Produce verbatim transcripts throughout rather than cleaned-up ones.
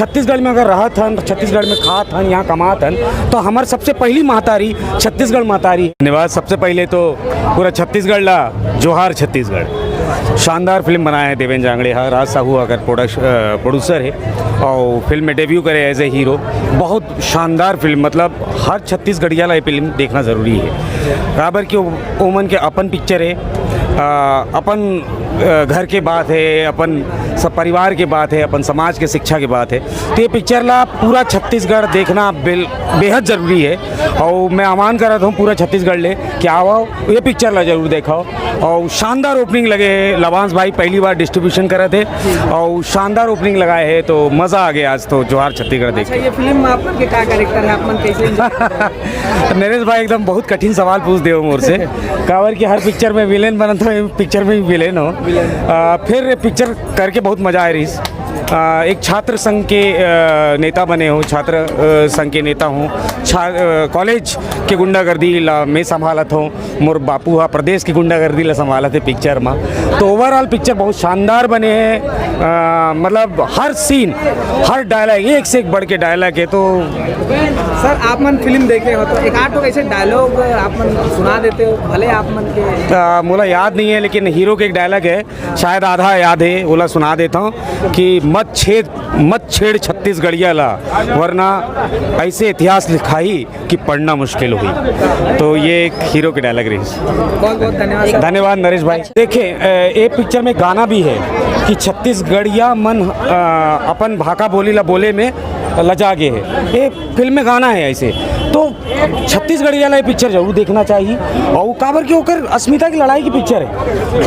छत्तीसगढ़ में अगर रहत हन, छत्तीसगढ़ में खात हन, यहाँ कमात हन, तो हमर सबसे पहली महतारी छत्तीसगढ़ महतारी। धन्यवाद। सबसे पहले तो पूरा छत्तीसगढ़ ला जोहार छत्तीसगढ़। शानदार फिल्म बनाए हैं देवेंद्र जांगड़े हा, राज साहू अगर प्रोडक्श-, अ, प्रोड्यूसर है और फिल्म में डेब्यू करे एज ए हीरो। बहुत शानदार फिल्म, मतलब हर छत्तीसगढ़िया ला ये फिल्म देखना ज़रूरी है। काबर कि ओ-, ओमन के अपन पिक्चर है, अ, अपन, अ, घर के बात है, अपन सब परिवार के बात है, अपन समाज के शिक्षा के बात है। तो ये पिक्चर ला पूरा छत्तीसगढ़ देखना बेल-, बेहद ज़रूरी है। और मैं आह्वान करत हूँ पूरा छत्तीसगढ़ ले कि आओ, आओ, ये पिक्चर ला जरूर देखो। और शानदार ओपनिंग लगे है, लवांश भाई पहली बार डिस्ट्रीब्यूशन करत है और शानदार ओपनिंग लगाए है, तो मज़ा आ गया आज तो जोहार छत्तीसगढ़ देख अच्छा, के। ये फिल्म में आप मन के का कैरेक्टर है, आप मन कैसे एंजॉय कर रहे हैं? नरेश भाई एकदम बहुत कठिन सवाल पूछ दे हो मोर से। काबर कि हर पिक्चर में विलेन बनत हो, पिक्चर में भी विलेन हो। आ, फिर पिक्चर करके बहुत मज़ा आए रहीस। आ, एक छात्र संघ के, आ, नेता बने हो, छात्र, आ, संघ के नेता हो, छा-, आ, कॉलेज के गुंडागर्दी ला मैं संभालत हूँ, मोर बापू हा प्रदेश के गुंडागर्दी ला संभालत है पिक्चर में। तो ओवरऑल पिक्चर बहुत शानदार बने हैं। आ, मतलब हर सीन, हर डायलॉग, एक से एक बढ़ के डायलॉग है। तो सर, आप मन फिल्म देखे हो तो एक आध ठो ऐसे डायलॉग आप मन सुना देते हो, भले आप मन के आ, मोला याद नहीं है, लेकिन हीरो के एक डायलॉग है, शायद आधा याद है, ओला सुना देता हूँ कि मत छेद, मत छेड़ छत्तीसगढ़िया ला, वरना ऐसे इतिहास लिखाही कि पढ़ना मुश्किल होही। तो ये एक हीरो के डायलॉग रही। बहुत बहुत धन्यवाद सर। धन्यवाद नरेश भाई। देखिए, अ, ये पिक्चर में गाना भी है कि छत्तीसगढ़िया मन, अ, अपन भाखा बोली ला बोले में लजा गे है। ये फिल्म में गाना है ऐसे, तो छत्तीसगढ़िया ला ये पिक्चर जरूर देखना चाहिए। और काबर कि ओकर अस्मिता की लड़ाई की पिक्चर है,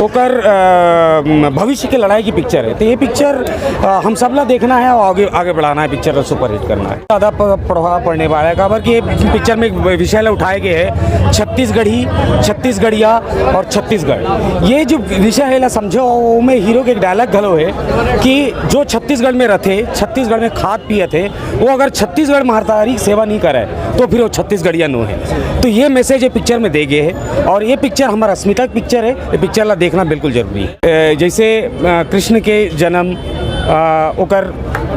ओकर, अ, भविष्य की लड़ाई की पिक्चर है। तो ये पिक्चर, अ, हम सब ला देखना है और आगे, आगे बढ़ाना है, पिक्चर ला सुपरहिट करना है। ज़्यादा प-, प्रभाव पड़ने वाला है, काबर कि ये पिक्चर में एक विषय ला उठाए गए है छत्तीसगढ़ी, छत्तीसगढ़िया और छत्तीसगढ़। ये जो विषय है ला समझो, ओमे हीरो के एक डायलॉग घलो है कि जो छत्तीसगढ़ में रहते, छत्तीसगढ़ में खात पियत है, वो अगर छत्तीसगढ़ महतारी की सेवा नहीं करे तो फिर वो छत्तीसगढ़िया नो है। तो ये मैसेज ये पिक्चर में दे गए है और ये पिक्चर हमारा अस्मिता की पिक्चर है। ये पिक्चर ला देखना बिल्कुल जरूरी है। अ, जैसे, अ, कृष्ण के जन्म, अ, ओकर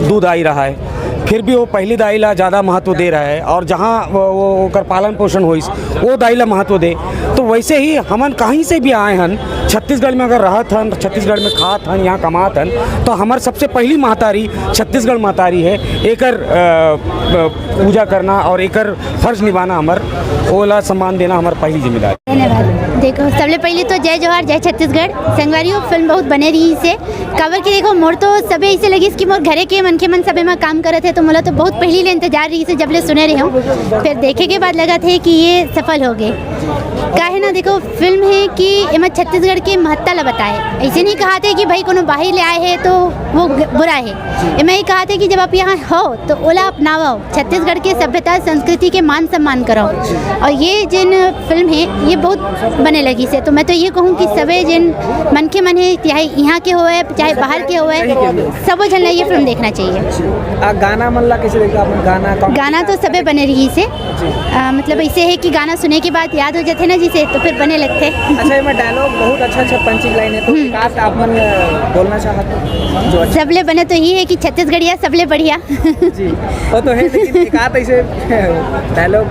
दू दाई रहा है, फिर भी वो पहली दाई ला ज़्यादा महत्व दे रहा है और जहाँ वो, वो ओकर पालन पोषण होइस, वो दाई ला महत्व दे। तो वैसे ही हमन कहीं से भी आए हन, छत्तीसगढ़ में अगर रहत हन, छत्तीसगढ़ में खात हन, यहाँ कमात हन, तो हमर सबसे पहली महतारी छत्तीसगढ़ महतारी है। एकर, अ, अ, पूजा करना और एकर फर्ज निभाना हमर, ओला सम्मान देना हमर पहली जिम्मेदारी। धन्यवाद। देखो, सबले पहले तो जय जोहार, जय छत्तीसगढ़। संगवारी हो, फिल्म बहुत बने रही से, काबर कि देखो, मोर तो सबे ऐसे लगिस कि मोर घरे के मनखे मन सबे मा काम करत है, तो मोला तो बहुत पहली ले इंतजार रही से, जब ले सुने रहे हूँ। फिर देखे के बाद लगा थे कि ये सफल हो गए। काहे ना, देखो, फिल्म है कि एमा छत्तीसगढ़ के महत्ता ला बताए। ऐसे नहीं कहा थे कि भाई कोनो बाहर ले आए हैं तो वो ग-, बुरा है। एमा ये कहा थे कि जब आप यहाँ हो तो ओला अपनाओ, छत्तीसगढ़ के सभ्यता संस्कृति के मान सम्मान करो। और ये जिन फिल्म है, ये बहुत बने लगी से, तो मैं तो ये कहूँ कि सबे जिन मनखे मन है, चाहे यहाँ के होए, चाहे बाहर के होए, सबो झन ला ये फिल्म देखना चाहिए। आ, गाना मन ला कैसे देखते हो आप? गाना कौन गाना तो सबे बने रही से। जी। आ, मतलब ऐसे है कि गाना सुने के बाद याद हो जाते ना जिसे, तो फिर बने लगते। अच्छा, एमा डायलॉग बहुत अच्छा अच्छा पंचिंग लाइन है, तो हम्म। एक आध आप मन, अ, बोलना चाहत हो जो अच्छा। सबले बने तो ही है कि छत्तीसगढ़िया सबले बढ़िया। जी, वो तो है, लेकिन एक आध ऐसे डायलॉग।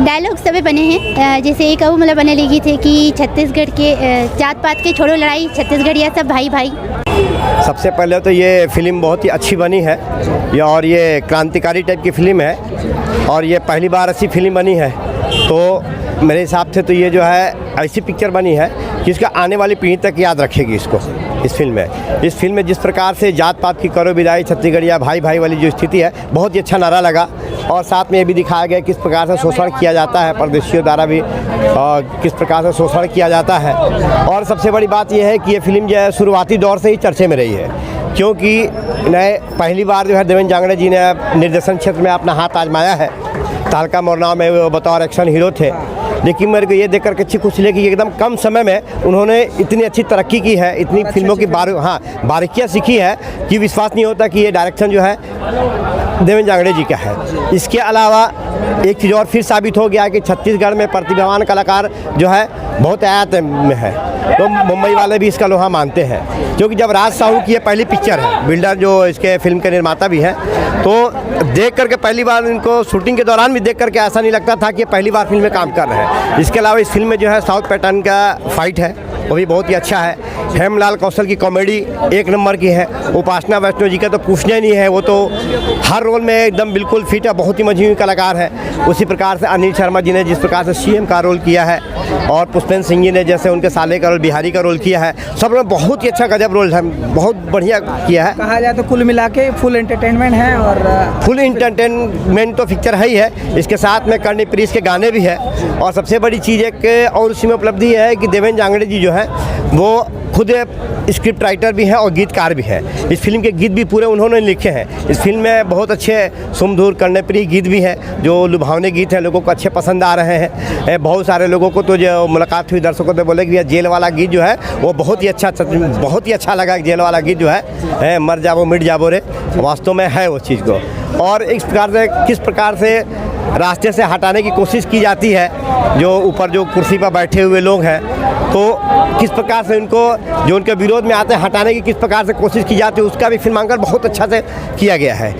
डायलॉग सबे बने हैं, अ, जैसे एक अउ मतलब बने लगी थे कि छत्तीसगढ़ के, अ, जात पात के छोड़ो लड़ाई, छत्तीसगढ़िया सब भाई भाई। सबसे पहले तो ये फिल्म बहुत ही अच्छी बनी है, ये, और ये क्रांतिकारी टाइप की फिल्म है और ये पहली बार ऐसी फिल्म बनी है। तो मेरे हिसाब से तो ये जो है ऐसी पिक्चर बनी है जिसका आने वाली पीढ़ी तक याद रखेगी इसको, इस फिल्म में। इस फिल्म में जिस प्रकार से जात पात की करो विदाई, छत्तीसगढ़िया भाई भाई वाली जो स्थिति है, बहुत ही अच्छा नारा लगा। और साथ में ये भी दिखाया गया किस प्रकार से शोषण किया जाता है परदेशियों द्वारा भी, और किस प्रकार से शोषण किया जाता है। और सबसे बड़ी बात यह है कि ये फिल्म जो है शुरुआती दौर से ही चर्चे में रही है, क्योंकि नए पहली बार जो है देवेंद्र जांगड़े जी ने निर्देशन क्षेत्र में अपना हाथ आजमाया है। तालका मोरनाव में वो बतौर एक्शन हीरो थे, लेकिन मेरे को ये देख करके अच्छी खुशी लगी कि एकदम कम समय में उन्होंने इतनी अच्छी तरक्की की है, इतनी फिल्मों की बार हाँ बारीकियाँ सीखी है कि विश्वास नहीं होता कि ये डायरेक्शन जो है देवेंद्र जांगड़े जी का है। इसके अलावा एक चीज़ और फिर साबित हो गया कि छत्तीसगढ़ में प्रतिभावान कलाकार जो है बहुत आयात में है, तो मुंबई वाले भी इसका लोहा मानते हैं। क्योंकि जब राज साहू की ये पहली पिक्चर है, बिल्डर जो इसके फिल्म के निर्माता भी हैं, तो देख करके पहली बार इनको शूटिंग के दौरान भी देख करके ऐसा नहीं लगता था कि ये पहली बार फिल्म में काम कर रहे हैं। इसके अलावा इस फिल्म में जो है साउथ पैटर्न का फाइट है, वो भी बहुत ही अच्छा है। हेमलाल कौशल की कॉमेडी एक नंबर की है। उपासना वैष्णव जी का तो पूछना ही नहीं है, वो तो हर रोल में एकदम बिल्कुल फिट है, बहुत ही मजबूत कलाकार है। उसी प्रकार से अनिल शर्मा जी ने जिस प्रकार से सीएम का रोल किया है और पुष्पेंद्र सिंह जी ने जैसे उनके साले का रोल, बिहारी का रोल किया है, सब लोग बहुत ही अच्छा गजब रोल है, बहुत बढ़िया किया है। कहा जाए तो कुल मिला के फुल एंटरटेनमेंट है और फुल एंटरटेनमेंट तो पिक्चर है ही है, इसके साथ में कर्णप्रिय के गाने भी है। और सबसे बड़ी चीज़ एक और उसमें उपलब्धि है कि देवेंद्र जांगड़े जी जो है वो खुद स्क्रिप्ट राइटर भी हैं और गीतकार भी हैं। इस फिल्म के गीत भी पूरे उन्होंने लिखे हैं। इस फिल्म में बहुत अच्छे सुमधुर कर्णप्रिय गीत भी हैं जो लुभावने गीत हैं, लोगों को अच्छे पसंद आ रहे हैं। ए, बहुत सारे लोगों को तो जो मुलाकात हुई दर्शकों से बोले कि भैया जेल वाला गीत जो है वो बहुत ही अच्छा, बहुत ही अच्छा लगा। जेल वाला गीत जो है, ए, मर जाबो मिट जाबो रे, वास्तव में है उस चीज़ को। और इस प्रकार से किस प्रकार से रास्ते से हटाने की कोशिश की जाती है जो ऊपर जो कुर्सी पर बैठे हुए लोग हैं, तो किस प्रकार से उनको जो उनके विरोध में आते हैं हटाने की किस प्रकार से कोशिश की जाती है, उसका भी फिल्मांकन बहुत अच्छा से किया गया है।